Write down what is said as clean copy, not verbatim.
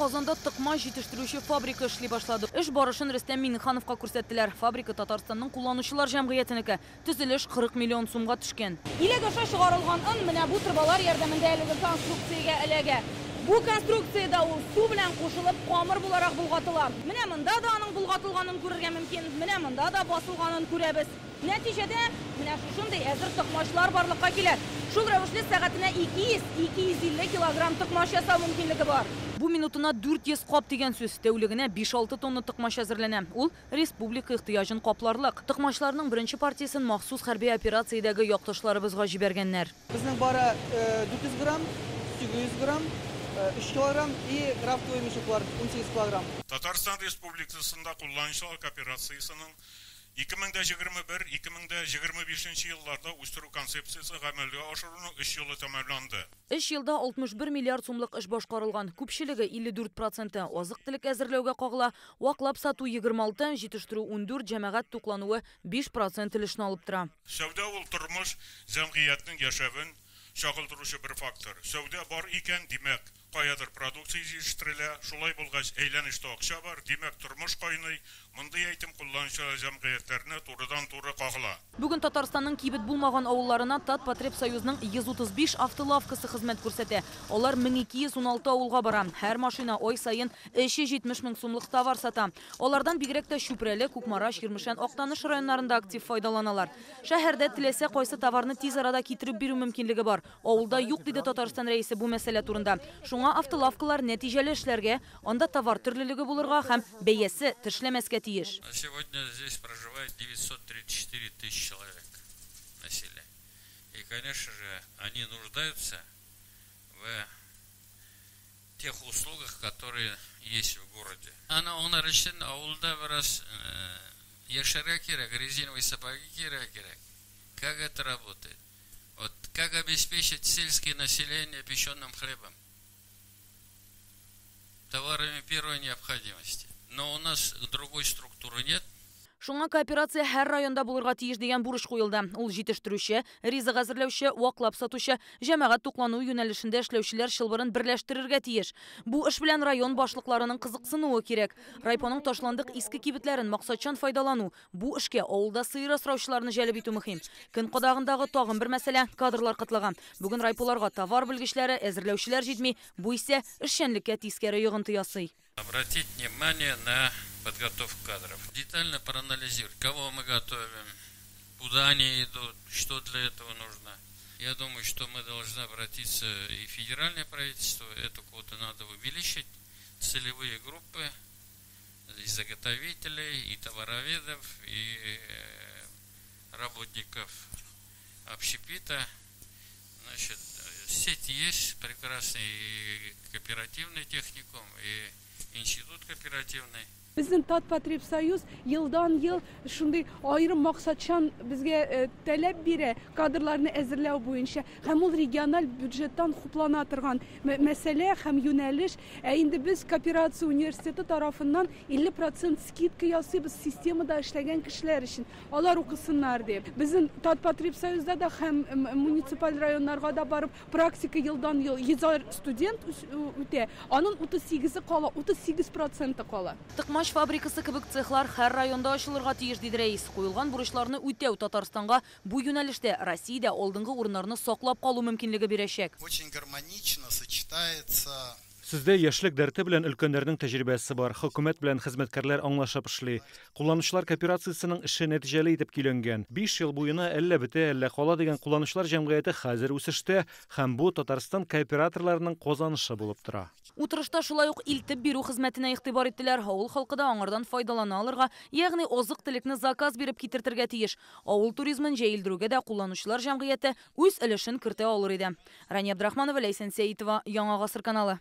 Казанда токмач җитештерүче фабрика эшли башлады. Эш барышын Рөстәм Миңнехановка күрсәттеләр. Фабрика Татарстанның кулланучылар җәмгыятенеке. Төзелеш 40 миллион сумга төшкән. Иләк аша чыгарылган он менә бу торбалар ярдәмендә әлеге конструкциягә эләгә. Бу конструкциядә ул су белән кушылып камыр буларак болгатыла. Менә монда да аның болгатылганын күрергә мөмкин, менә монда да басылганын күрәбез. Нәтиҗәдә, менә шушындый әзер токмачлар барлыкка килә. Шул рәвешле сәгатенә 200-250 килограмм токмач ясау мөмкинлеге бар. Бу минутына 400 кап дигән сүз. Тәүлегенә 5-6 тонна токмач әзерләнә. Ул республика ихтыяҗын капларлык. Токмачларның беренче партиясен махсус хәрби операциядәге якташларыбызга җибәргәннәр. Безнең бары 400 грамм, 800 грамм, 3 килограмм и крафтовый мешоклар 18 килограмм. Татарстан Республикасында кулланучылар кооперациясенең 2021-2025 елларда үстерү концепциясе гамәлгә ашыруның 3 елы тәмамланды. 3 елда 61 миллиард сумлык эш башкарылган. Күпчелеге 54 проценты азык-төлек әзерләүгә кагыла, ваклап сату 26, җитештерү 14, җәмәгать туклануы 5 процент өлешне алып тора. Сәүдә ул тормыш, җәмгыятьнең яшәвен чагылдыручы бер фактор. Сәүдә бар икән, димәк, каядыр продукция җитештерелә, шулай булгач әйләнештә акча бар, димәк, тормыш кайный. Мондый әйтем кулланучылар җәмгыятьләренә турыдан-туры кагыла. Бүген Татарстанның кибет булмаган авылларына Татпотребсоюзның 135 автолавкасы хезмәт күрсәтә. Алар 1216 авылга бара. Һәр машина ай саен 370 мең сумлык товар сата. Алардан бигрәк тә Чүпрәле, Кукмара, Чирмешән, Актаныш районнарында актив файдаланалар. Шәһәрдә теләсә кайсы товарны тиз арада китереп бирү мөмкинлеге бар. Авылда юк, диде Татарстан рәисе бу мәсьәлә турында. Шуңа автолавкалар нәтиҗәле эшләргә, анда товар төрлелеге булырга һәм бәясе тешләмәскә тиеш. На сегодня здесь проживает 934 тысячи человек на селе. И, конечно же, они нуждаются в тех услугах, которые есть в городе. Аны аңлар өчен авылда бераз яшәргә кирәк, резиновые сапоги кирәк кирәк. Как это работает? Вот как обеспечить сельское население печеным хлебом? Товарами первой необходимости. Но у нас другой структуры нет. Шуңа кооперация һәр районда булырга тиеш дигән бурыч куелды. Ул җитештерүче, ризык әзерләүче, ваклап сатучы, җәмәгать туклануы юнәлешендә эшләүчеләр чылбырын берләштерергә тиеш. Бу эш белән район башлыкларының кызыксынуы кирәк. Райпоның ташландык иске кибетләрен максатчан файдалану, бу эшкә авылда сыер асраучыларны җәлеп итү мөһим. Көн кадагындагы тагын бер мәсьәлә кадрлар кытлыгы. Бүген райполарга товар белгечләре, әзерләүчеләр җитми. Бу исә эшчәнлеккә тискәре йогынты ясый. Обратить внимание на подготовку кадров. Детально проанализировать, кого мы готовим, куда они идут, что для этого нужно. Я думаю, что мы должны обратиться и в федеральное правительство, эту квоту надо увеличить, целевые группы, и заготовителей, и товароведов, и работников общепита. Значит, сеть есть прекрасный, и кооперативный техникум, и институт кооперативный. Безнең Татпотребсоюз елдан ел шундый аерым максатчан безгә таләп бирә кадрларны әзерләү буенча, һәм ул региональ бюджеттан хуплана торган мәсьәлә һәм юнәлеш. Ә инде без кооперация университеты тарафыннан 50% скидка ясыйбыз системада эшләгән кешеләр өчен, алар укысыннар дип. Безнең Татпотребсоюзда да һәм муниципаль районнарга да барып практика елдан ел 100 студент үтә, аның 38-е кала, 38% кала. Токмач фабрикасы кебек цехлар һәр районда ачылырга тиеш, диде рәис. Куелган бурычларны үтәү Татарстанга бу юнәлештә Россиядә алдынгы урыннарны саклап калу мөмкинлеге бирәчәк. Очень гармонично сочетается. Сездә яшьлек дәрте белән өлкәннәрнең тәҗрибәсе бар. Хөкүмәт белән хезмәткәрләр аңлашып эшли. Кулланучылар кооперациясенең эше нәтиҗәле итеп көйләнгән. 5 ел буена әллә бетә, әллә кала дигән кулланучылар җәмгыяте хәзер үсештә, һәм бу Татарстан кооператорларының казанышы булып тора. Утырышта шулай ук илтеп бирү хезмәтенә игътибар иттеләр. Авыл халкы да аңардан файдалана алырга, ягъни азык-төлекне заказ биреп китертергә тиеш. Авыл туризмын җәелдерүгә дә кулланучылар җәмгыяте үз өлешен кертә алыр иде. Рания Абдрахманова, Ләйсән Сәитова, Яңа Гасыр каналы.